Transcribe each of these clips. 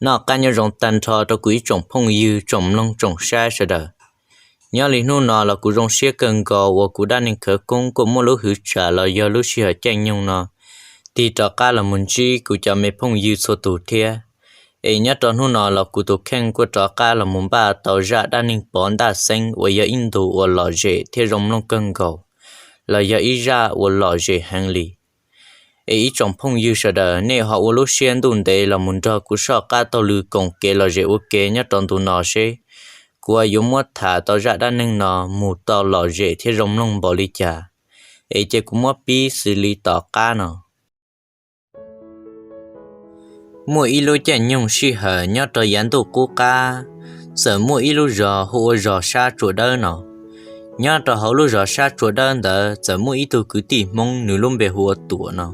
Noj qab nyob zoo tag nrho rau kuv ib tsoom phooj ywg tsoom mloog tsoom saib sawv daws. Nyob li hnub no los kuv zoo siab kawg nkaus uas kuv dab neeg khawv koob kuj muaj lub hwv tsam los yog lub sij hawm caij nyoog no tig rov qab los mus ntsib kuv cov me phooj ywg txhua tus thiab. Es nyob rau hnub no los kuv tus kheej kuj rov qab los mus npaj tau zaj dab neeg Pov Ntaj Xeeb uas yog ib ntu uas lom zem thiab zoo mloog kawg nkaus, los yog ib zaj uas lom zem heev li. Es ib tsoom phooj ywg sawv daws nej ho ua lub siab ntuj ntev los mus nrog kuv soj qab taug lw koom kev lom zem ua ke nyob rau ntu no seb kuv yuav muab tham tau zaj dab neeg no mus tau lom zem thiab zoo mloog npaum li cas. Es cia kuv muab pib xws li tom qab no. Muaj ib lub caij nyoog sij hawm nyob rau yav ntuj qub qab, txawm muaj ib lub zos hu ua zos Sab Tsua Dawb no. Nyob rau hauv lub zos Sab Tsua Dawb ntawd txawm muaj ib tug kwv tij Hmoob nws lub npe hu ua Tuam no.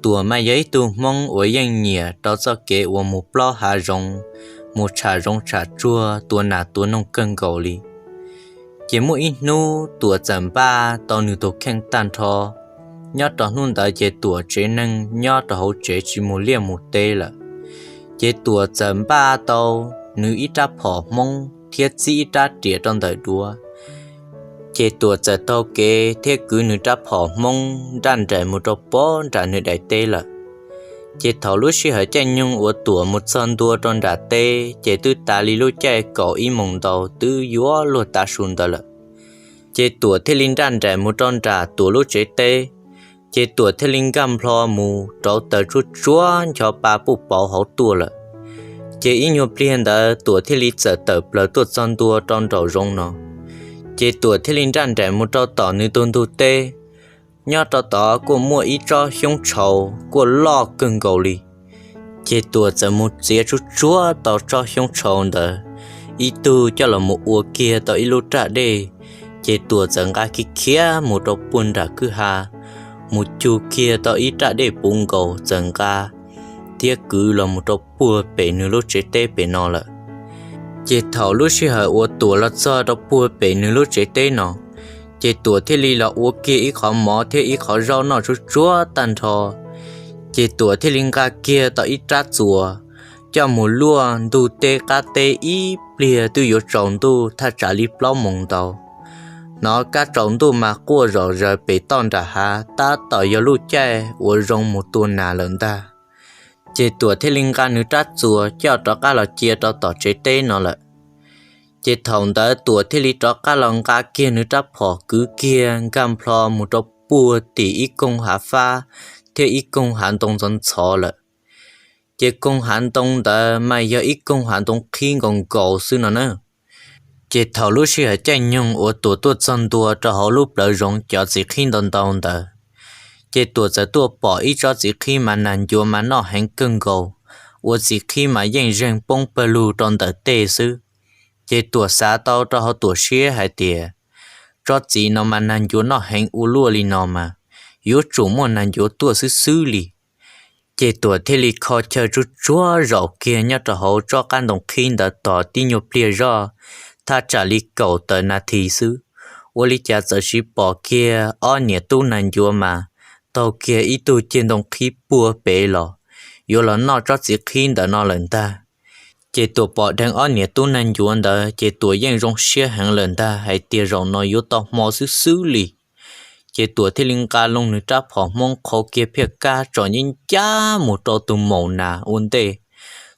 Tuam mas yog ib tug Hmoob uas yeej nyiam rau txoj kev uas mus plob hav zoov, mus tsham zoov tsham tsuag tua nas tua noog kawg nkaus li. Ces muaj ib hnub Tuam txawm npaj tau nws tus kheej tag nrho. Nyob rau hnub ntawd ces Tuam tsev neeg nyob rau hauv tsev tsis mus liaj mus teb lawm. Ces Tuam txawm npaj tau nws ib rab phom Hmoob thiab txib ib rab riam rau ntawm duav. Ces Tuam txawm taug kev thiab kwv nws rab phom Hmoob nraj nraim mus rau pem nram nws daim teb lawm. Ces thaum lub sij hawm caij nyoog uas Tuam mus txog ntua rau nram teb ces twb tas li lub caij kaum ib moos ntau twb yuav luag tav su ntawd lawm. Ces Tuam thiaj li nraj nraim mus rau nram Tuam lub tsev teb. Ces Tuam thiaj li nkag nplho mus rauv taws tsuab tsuab ncho pa puj pauv hauv tuaj lawm. Ces ib nyuag pliag ntawd Tuam thiaj li txawm tawm plaws tuaj txog ntua rau nraum zoov no. Ces Tuam thiaj li nraj nraim mus rau tom nws tus ntug teb. Nyob rau tod kuj muaj ib tsob xyoob tshau kuj loj kawg nkaus li. Ces Tuam txawm mus txiav tsuab tsuab tau tsob xyoob tshau ntawd ib tug coj los mus ua kiag tau ib lub raj dej. Ces Tuam txawm nqa khiav khiav mus rau puag nram kwj ha, mus cug kiag tau ib raj dej puv nkaus txawm nqa thiab kwv los mus rau puag pem nws lub tsev teb pem no lawm. Ces thaum lub sij hawm uas Tuam los txog rau puag pem nws lub tsev teb no, ces Tuam thiaj li los ua kiag ib qhov mov thiab ib qhov zaub noj tsuab tsuab tag nrho. Ces Tuam thiaj li nqa kiag tau ib rab txuas coj mus luaj ntug teb qab teb ib pliag twb yuav tsaus ntuj thaj tsam li plaub moos ntau. Hnov kab tsaus ntuj mas quaj zom zaws pem toj nram hav tab tom yog lub caij uas zoo mus tua nas lawm ntag. Ces Tuam thiaj li nqa nws rab txuas coj rov qab los cia rau tom tsev teb no lawm. Ces thaum ntawd Tuam thiaj li rov qab los nqa kiag nws rab phom kwv kiag nkag nplho mus rau puag tim ib koog hav fab thiab ib koog hav ntoo ntxhov ntxhov lawm. Ces koog hav ntoo ntawd mas yog ib koog hav ntoo qhib nkaus nkaus xwb no na. Ces thaum lub sij hawm caij nyoog uas Tuam tuaj txog ntua rau hauv lub plawv zoov cov txiv qhib ntau ntau ntawd, ces Tuam txawm tuaj pom ib tsob txiv qhib mas nag ncuav mas noj heev kawg nkaus, ua txiv qhib mas yeej zeeg poob pawg lug rau ntawm tej xwb. Ces Tuam xav tau rau hauv Tuam siab hais tias, tsob txiv no mas nag ncuav noj heev ua luaj li no mas, yuav tsum muaj nag ncuav tuaj xwb xwb li. Ces Tuam thiaj li kho chaw tsuag tsuag zaum kiag nyob rau hauv tsob qab ntoo qhib ntawd tos tib nyuag pliag zoj, thaj tsam li kaum tawm nas this xwb, ua li cas txawm sis pom kiag ob niam tub nag ncuav mas taug kiag ib tug ceg ntoo qhib puag pem los, yuav los noj tsob txiv qhib ntawm no lawm ntag. Ces Tuam pom dheev ob niam tub nag ncuav ntawd ces Tuam yeej zoo siab heev lawm ntag hais tias zaum no yuav tau hmo xwb xwb li. Ces Tuam thiaj li nqa loo nws rab phom Hmoob qhau kiag phiaj kab tsom ncab ncab mus rau tus maum nas ua ntej.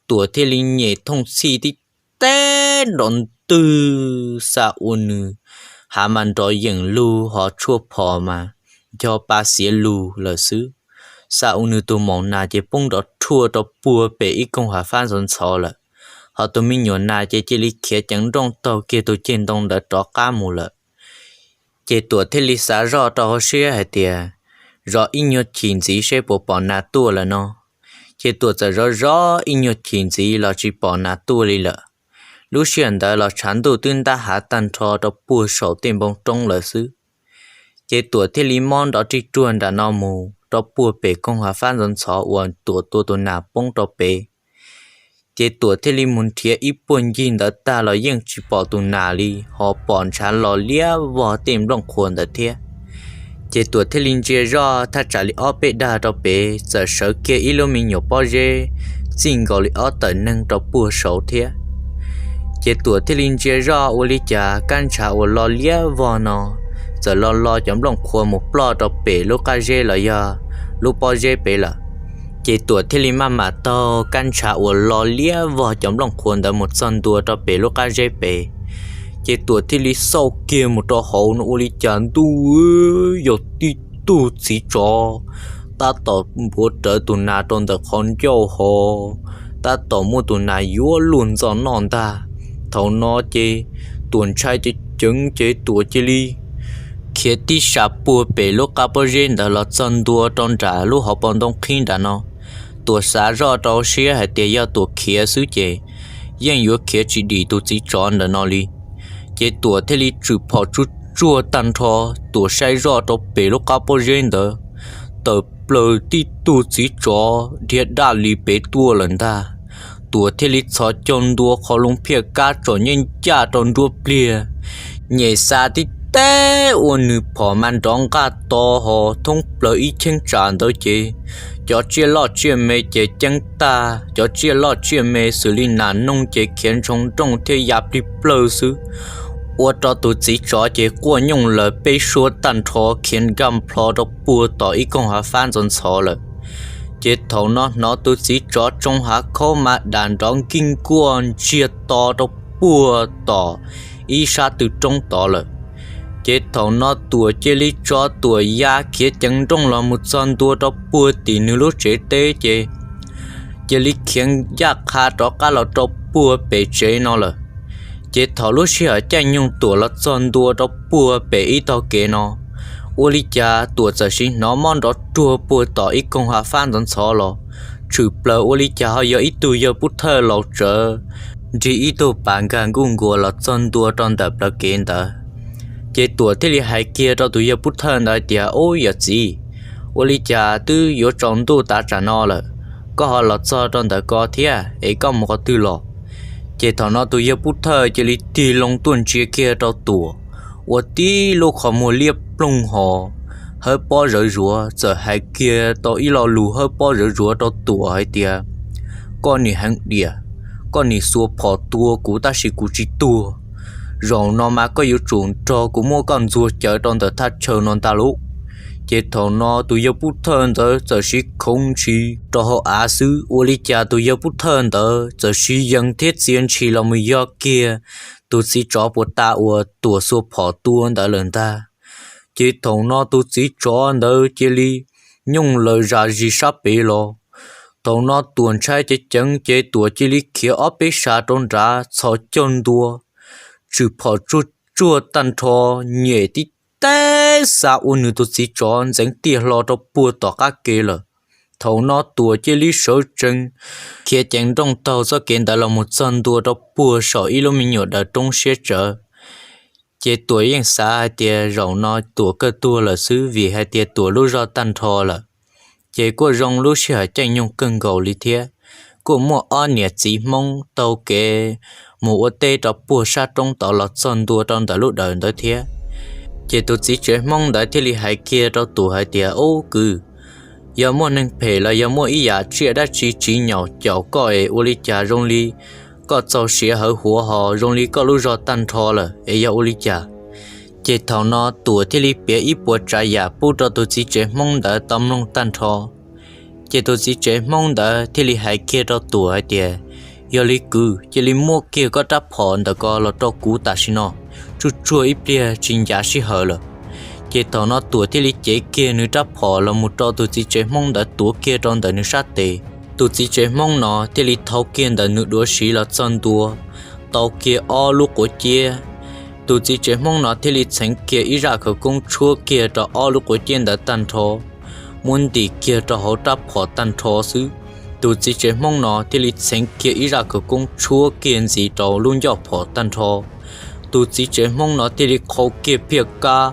Tuam thiaj li nyem thooj txhij tib teg nrov ntwg xa ua nws hav mas nrov yeem lug ho tshuaj phom mas ncho pa xiav lug lawm xwb. Xa ua nws tus maum nas ces poob nrov rhuaj rau puag pem ib koog hav fab ntxhov ntxhov lawm. Ho tus me nyuam nas ces cia li khiav ceev nrooj taug kiag tus ceg ntoo ntawd rov qab mus lawm. Ces Tuam thiaj li xav zoj rau hauv siab hais tias, zov ib nyuag chim ntxiv seb puas pom nas tuaj lawm no. Ces Tuam txawm zov zov ib nyuag chim ntxiv los tsis pom nas tuaj li lawm. Lub sij hawm ntawd los tshav ntuj twb ntab hav tag nrho rau puag saum tej npoo roob lawm xwb. Ces Tuam thiaj li mob nrov rig ruag nram no mus rau puag pem koog hav fab ntxhov ntxhov uas Tuam tua tus nas poob rau pem. Ces Tuam thiaj li mus nrhiav ib puag ncig ntawd tag los yeej tsis pom tus nas li, ho pom ntshav los liab vog tej nplooj qhuav ntawd thiab. Ces Tuam thiaj li ntsia zoj thaj tsam li ob peb dag rau pem txawm sawv kiag ib lub me nyuam pob zeb txij nkaus li ob tawm neeg rau puag saud thiab. Ces Tuam thiaj li ntsia zoj ua li cas kab ntshav uas lo liab vog no txawm lo lo cov nplooj qhuav mus ploj rau pem lub qab zeb los yog lub pob zeb pem lawm. Ces Tuam thiaj li maj mam taug kab ntshav uas lo liab vog cov nplooj qhuav ntawd mus txog ntua rau pem lub qab zeb pem. Ces Tuam thiaj li xauj kiag mus rau hauv no ua li cas ntuj, yog tib tug txiv tsov tab tom npuav rawv tus nas rau ntawm qhov ncauj hov, tab tom muab tus nas yuav luag ntxo noj ntag. Thaum no ces Tuam ntshai ceev ceev ces Tuam cia li khiav tib sas puag pem lub qab pob zeb ntawd los txog ntua rau nram lub hauv paus ntoo qhib nram no. Tuam xav zoj rau siab hais tias yog Tuam khiav xwb ces yeej yuav khiav tsis dim tus txiv tsov ntawm no li. Ces Tuam thiaj li tshwm phom tsuj tsuag tag nrho, Tuam saib zoj rau pem lub qab pob zeb ntawd, tawm plaws tib tug txiv tsov dhia daj li pem tuaj lawm ntag. Tuam thiaj li txhos caug ntua qhov loo phiaj kab tsom nyej ncaj rau nruab pliag, nyem xa tib teg ua nws phom mas nrov nqaj to hos thoob plaws ib cheeb tsam ntawd ces cov tsiaj loj tsiaj me ces ceeb tag, cov tsiaj loj tsiaj me xws li nas noog ces khiav ntshoo nrooj thiab ya plig plawg xwb. Ua rau tus txiv tsov ces quaj nyooj lawm peb suab tag nrho khiav nkaj nplho rau puag tom ib koog hav fab ntxhov ntxhov lawm. Ces thaum no hnov tus txiv tsov tsoo hav khaub mas dam nrov nkij nkuaj ntsiag to rau puag tom ib sab tw roob tod lawm. Ces thaum no Tuam cia li tso Tuam ya khiav ceev nrooj los mus txog ntua rau puag tim nws lub tsev teb ces cia li khiav ncaj qha rov qab los rau puag pem tsev no lawm. Ces thaum lub sij hawm caij nyoog Tuam los txog ntua rau puag pem ib tog kev no, ua li cas Tuam txawm sim hnov mob nrov ruag puag tom ib koog hav fab ntxhov ntxhov los, tshwm plaws ua li cas ho yog ib tug yawg pub thawj laus tsawv nrig ib tug pas nkag nkuj nkuas los txog ntua rau ntawm plawv kev ntawd. Ces Tuam thiaj li hais kiag rau tus yawg pub thawj ntawd tias, Ub, yawm txiv, ua li cas twb yuav tsaus ntuj tav tsam no lawm, koj ho los txog rau ntawm ko thiab es koj mus qhov twg los? Ces thaum no tus yawg pub thawj cia li tig loo tuaj ntsia kiag rau Tuam, ua tib lub qhov muag liab ploog hos hawb pob zawv zuav, txawm hais kiag tau ib lo lus hawb pob zawv zuav rau Tuam hais tias, Koj nim heev diam, koj nim xuas phom tua kuv tab sis kuv tsis tuag. Zaum no mas koj yuav tsum nrog kuv muab koj ntxuag cawv rau ntawm thaj chaw no ntag lauj. Ces thaum no tus yawg pub thawj ntawd txawm siv khoov ntshis rau hauv av xwb, ua li cas tus yawg pub thawj ntawd txawm siv yees thiab txia ntshis los mus yog kiag tus txiv tsov puas ta uas Tuam xuas phom tua ntawd lawm ntag. Ces thaum no tus txiv tsov ntawd cia li nyooj lawm zam zis sab pem los. Thaum no Tuam ntshai ceev ceev ces Tuam cia li khiav ob peb sas rau nrad txhos caug ntua, tshwm phom tsuj tsuag tag nrho, nyem tib teg xa ua nws tus txiv tsov ntxeev tiaj hlo rau puag tom qab kev lawm. Thaum no Tuam cia li sawv tsees khiav ceev nrooj taug txoj kev ntawd los mus txog ntua rau puag saum ib lub me nyuam daws roob siab tsawv. Ces Tuam yeej xav hais tias zaum no Tuam kawg tuag lawm xwb vim hais tias Tuam lub zog tag nrho lawm. Ces kuj zoo lub sij hawm caij nyoog kawg nkaus li thiab, kuj muaj ob niam txiv Hmoob taug kev mus ua teb rau puag sab roob tod los txog ntua rau ntawm lub daws ntawd thiab. Ces tus txiv tsev Hmoob ntawd thiaj li hais kiag rau Tuam hais tias, Ub kwv, yog muaj neeg phem los yog muaj ib yam tsiaj dab tsi tsis nyaum caum koj es ua li cas zoo li koj txaus siav hawv huav hos zoo li koj lub zog tag nrho lawm es yog ua li cas? Ces thaum no Tuam thiaj li piav ib puas tsav yam pub rau tus txiv tsev Hmoob ntawd tau mloog tag nrho. Ces tus txiv tsev Hmoob ntawd thiaj li hais kiag rau Tuam hais tias, Yog li kwv, cia li muab kiag koj rab phom ntawm ko los rau kuv tam sim no, tsuj tsuag ib pliag tsis ncav sij hawm lawm. Ces thaum no Tuam thiaj li cev kiag nws rab phom los mus rau tus txiv tsev Hmoob ntawd tuav kiag rau ntawm nws sab tes. Tus txiv tsev Hmoob no thiaj li thau kiag ntawm nws duav siv los txog ntua, tau kiag ob lub quav ciab. Tus txiv tsev Hmoob no thiaj li txheev kiag ib zaj khawv koob tshuab kiag rau ob lub quav ciab ntawd tag nrho, muab ntim kiag rau hauv rab phom tag nrho xwb. Tus txiv tsev Hmoob no thiaj li txheev kiag ib zaj khawv koob tshuab kiag ntxiv rau lub ncauj phom tag nrho. Tus txiv tsev Hmoob no thiaj li qhau kiag phiaj kab.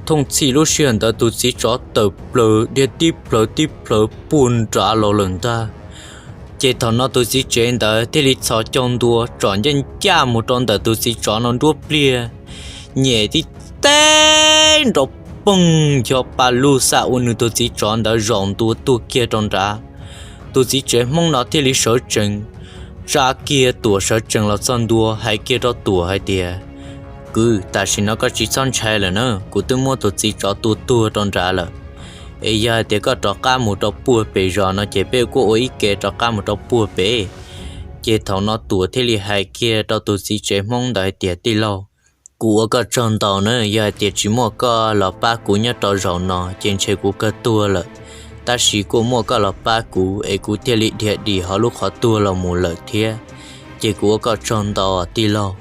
Thooj txhij lub sij hawm ntawd tus txiv tsov tawm plaws dhia tib plhaws tib plhaws puag nrad los lawm ntag. Ces thaum no tus txiv tsev ntawd thiaj li txhos caug ntua tsom ncej ncaj mus rau ntawm tus txiv tsov no nruab pliag, nyem tib teg nrov poog ncho pa lug xa ua nws tus txiv tsov ntawd zaum ntua tuag kiag rau nrad. Tus txiv tsev Hmoob no thiaj li sawv tsees, tsa kiag Tuam sawv tsees los txog ntua hais kiag rau Tuam hais tias, Kwv, tam sim no koj tsis txhob ntshai lawm na, kuv twb muab tus txiv tsov tua tuag rau nrad lawm. Es yog hais tias koj rov qab mus rau puag pem zos no ces peb kuj ua ib ke rov qab mus rau puag pem. Ces thaum no Tuam thiaj li hais kiag rau tus txiv tsev Hmoob ntawd hais tias, Tij laug, kuv ua koj tsaug ntau na, yog hais tias tsis muaj koj los pab kuv nyob rau zaum no ces ntshe kuv kawg tuag lawm. Tab sis kuj muaj koj los pab kuv es kuv thiaj li dhia dim hauv lub qhov tuag los mus lawm thiab. Ces kuv ua koj tsaug ntau tij laug.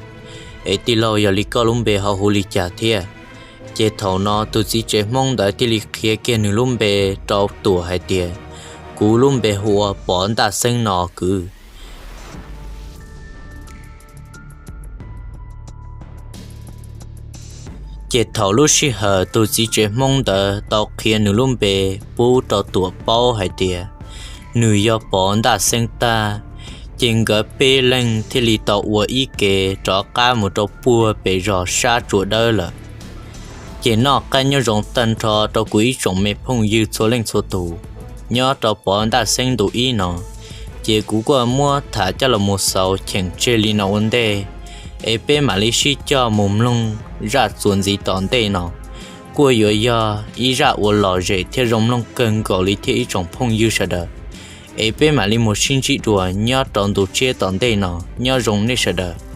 Es tij laug yog li koj lub npe ho hu li cas thiab? Ces thaum no tus txiv tsev Hmoob ntawd thiaj li qhia kiag nws lub npe rau Tuam hais tias, Kuv lub npe hu ua Pov Ntaj Xeeb no kwv. Ces thaum lub sij hawm tus txiv tsev Hmoob ntawd tau qhia nws lub npe pub rau Tuam paub hais tias nws yog Pov Ntaj Xeeb tag, ces nkawd peb leeg thiaj li tau ua ib ke rov qab mus rau puag pem zos sab Tsua Dawb lawm. Ces noj qab nyob zoo tag nrho rau kuv ib tsoom me phooj ywg txhua leej txhua tus nyob rau Pov Ntaj Xeeb ntu ib no. Ces kuv kuj muab tham coj los mus xaus cheem tseg li no ua ntej, es peb mam li sib coj mus mloog zaj txuas ntxiv tom ntej no. Kuj yuav yog ib zaj uas lom zem thiab zoo mloog kawg nkaus li thiab ib tsoom phooj ywg sawv daws. Es peb mam li mus sib ntsib dua nyob rau ntu tsiab tom ntej no, nyob zoo nej sawv daws.